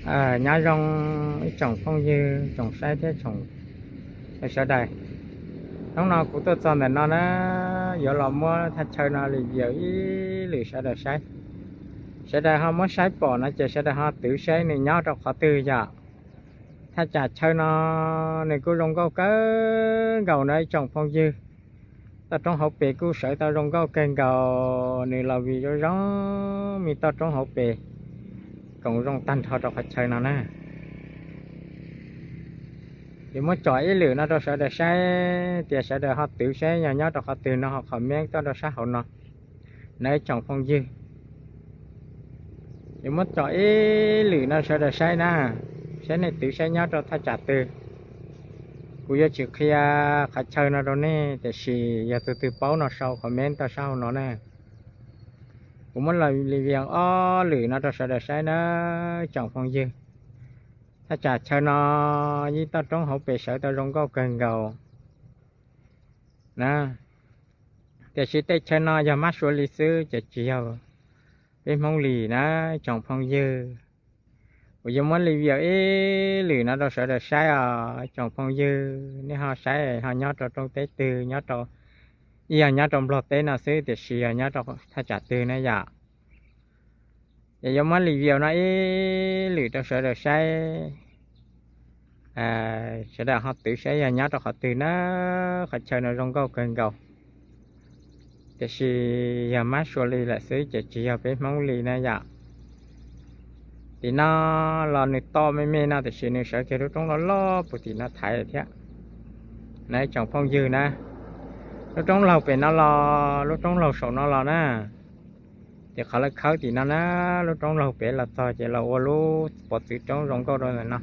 Nyob zoo ib tsoom phooj ywg, tsoom saib thiab tsoom sawv daws. Hnub no kuv tuaj txog ntawm no na, yuav los muab thaj chaw no review ib lwm sawv daws saib. Sawv daws ho muab saib pom no ces sawv daws ho twv saib nws nyob rau qhov twg yom. Thaj tsam chaw no nws kuj zoo nkauj kawg nkaus na ib tsoom phooj ywg. Toj roob hauv pes kuj sawv tau zoo nkauj kawg nkaus, nws los vim zoo zoo me toj roob hauv pes koom zoo tag nrho rau qhov chaw no na. Yuav muab tsom ib lwm no rau sawv daws saib tias sawv daws ho twv saib yog nyob rau qhov twg no ho comment tuaj rau sab hauv no na ib tsoom phooj ywg. Yuav muab tsom ib lwm no sawv daws saib na, saib nej twv saib nyob rau thaj tsam twg. Kuv yuav tsis qhia qhov chaw no rau nej, tiam sis yog tus twg paub no sau comment tuaj sab hauv no na. Kuv muab los review ob lwm no rau sawv daws saib na tsoom phooj ywg. Thaj tsam chaw no yeej toj roob hauv pes sawv tau zoo nkauj kawg nkaus na. Tiam sis tej chaw no yog mab sua li xwb ces tsis yog peb Hmoob li na tsoom phooj ywg. Kuv yuav muab review ib lwm no rau sawv daws saib os tsoom phooj ywg, nej ho saib ho nyob rau rooj teb twg, nyob rau, ib yog nyob rau Nplog teb no xwb tiam sis yog nyob rau thaj tsam twg na yom. Ces yuav muab review no ib lwm rau sawv daws saib, sawv daws ho twv saib yog nyob rau qhov twg na. Qhov chaw no zoo nkauj kawg nkaus, tiam sis yog mab sua li lawm xwb ces tsis yog peb Hmoob li na yom. Tim no los nws toj me me no tiam sis nws sawv kiag lub roob loj loj puag tim no thaiv lawm thiab na tsoom phooj ywg na. Lub roob laug pem no los, lub roob laug saum no los na, ces qhov lawv khawb tim no na, lub roob laug pem los txog ces los ua lub pov txwv roob zoo nkauj rau ntawm no.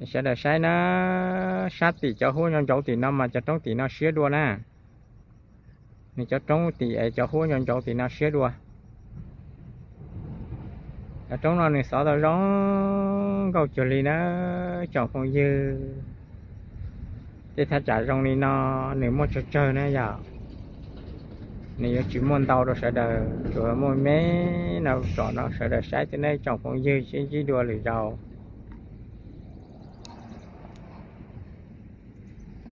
Sawv daws saib na, sab tim cov huab nyob ncauv tim no mas cov roob tim no siab dua na. Nws cov roob tim es cov huab nyob ncauv tim no siab dua. Cov roob no nws xov tau zoo nkauj cuag li na tsoom phooj ywg. Tej thaj tsam zoo li no nws muaj tsawg tsawg na yom. Nws yuav tsis muaj ntau rau sawv daws, tsuas muaj me no tsom no sawv daws saib xwb na tsoom phooj ywg, sib ntsib dua lwm zaus.